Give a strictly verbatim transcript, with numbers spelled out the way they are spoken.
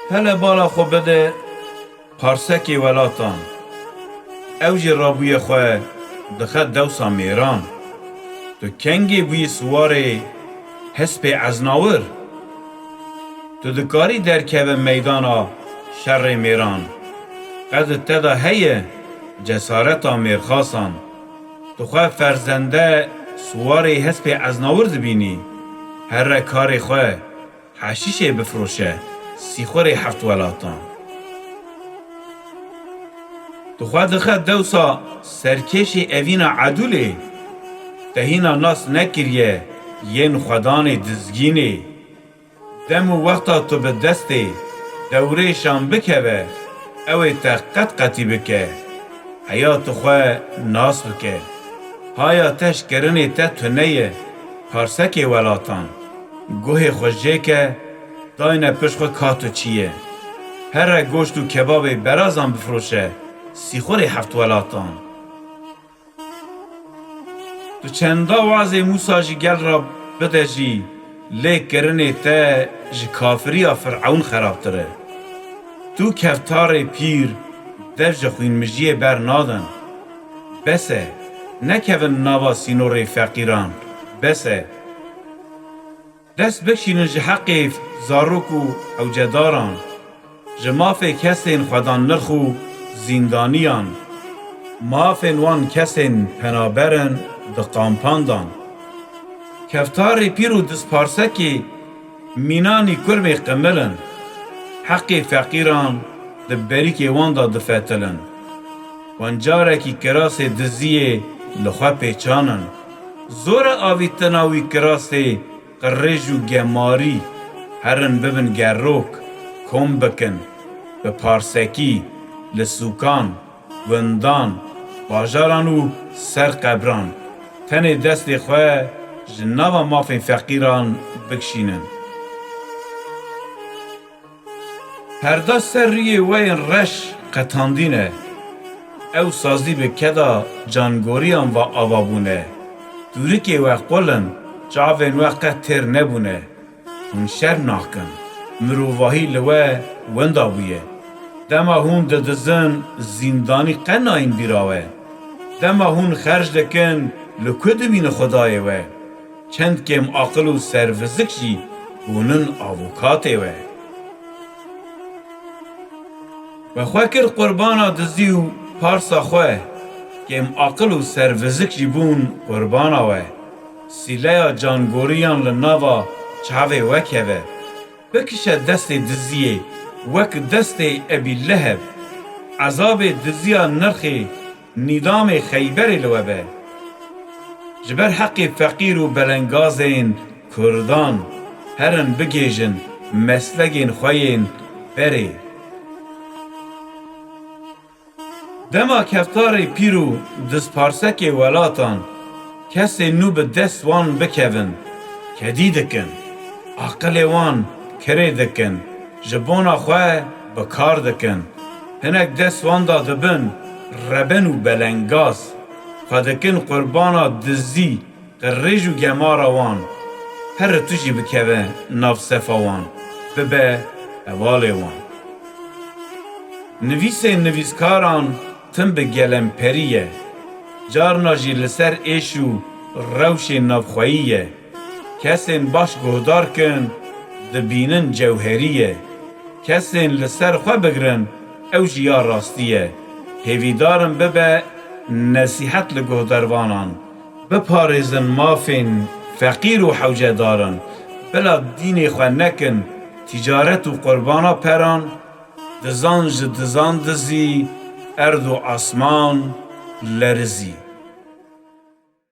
Hele bala xwe bide parsekê welatan. Ew jî rabûye xwe dixe dewsa mêran. Tu kengê bûyî siwarê hespê eznawir? Tu dikarî derkeve meydana şerê mêran? Qe di te de heye cesareta mêrxasan? Tu xwe ferzende siwarê hespê eznawir dibînî? Here karê xwe heşîşê bifroşe, sîxurê heft welatan. Tu xwe dixe dewsa serkêşê evîna edûlê, te hîna nas nekiriye yên xwedanê dizgînê. Dem û wexta tu bi destê dewrêşan bikeve, ew ê te qet qetî bike. Heya tu xwe nas bike. Haya te ji kirinê te tune ye, parsekê welatan. Guhê xwe jêke, dayne pişt xwe ka tu çi ye. Here goşt û kebabê berazan bifroşe, sîxurê heft welatan. Tu çenda wazê Mûsa ji gel re bide jî, lê kirinê te ji kafiriya Firewn xerabtir e. Tu keftarê pîr dev ji xwînmijiyê bernadin. Bes e, nekevin nava sînorê feqîran, bes e. Dest bikişînin ji heqê zarok û hewcedaran, ji mafê kesên xwedan nirx û zîndaniyan, mafên wan kesên penaber in di kampan dan. Keftarê pîr û dizparsekê mînanî kurmê qimil in, heqê feqîran di berîkê wan de difetilin. Wan carekî kirasê diziyê li xwe pêçan in. Zor e avîtina wî kirasê qirêj û gemarî, herin bibin gerok, kom bikin, bi parsekî, li sûkan, gundan, bajaran û ser qebran, tenê destê xwe ji nava mafên feqîran bikişînin. Perda ser rûyê we yên reş qetandî ne. Ew sazî bi keda cangoriyan ve ava bûne. Dûrikê we qul in, çavên we qet têr nebûne. Hûn şerm nakin. Mirovahî li we winda bûye. Dema hûn didizin, zîndanî qe nayîn bîra we. Dema hûn xerc dikin, li ku dibînin Xwedayê we? Çend kêm aqil û servizik jî bûnin avokatê we. We xwe kir qurbana dizî û parsa xwe. Kêm aqil û servizik jî bûn qurbana we. Sîleya cangoriyan li nava çavê we keve. Bikişe destê diziyê wek destê Ebî Leheb. Ezabê diziya nirxê nîdamê Xeyberê li we be. Ji ber heqê feqîr û belengazên Kurdan, herin bigêjin meslegên xwe yên berê. Dema keftarê pîr û dizparsekê welatan kesên nû bi dest wan bikevin, kedî dikin, aqilê wan kirê dikin, ji bona xwe bi kar dikin. Hinek dest wan de dibin reben û belengaz, xwe dikin qurbana dizî, qirêj û gemara wan. Here tu jî bikeve nav sefa wan, bibe hevalê wan. Nivîsên nivîskaran tim bi gelemperî ye. Carna jî li ser êş û rewşên navxweyî ye. Kesên baş guhdar kin, dibînin cewherî ye. Kesên li ser xwe bigrin, ew jî ya rastî ye. Hêvîdar in bibe nesîhet li guhdarvanan. Biparêzin mafên feqîr û hewcedaran. Bila dînê xwe nekin tîcaret û qurbana peran, dizan ji dizan dizî, erd û asman lerizî.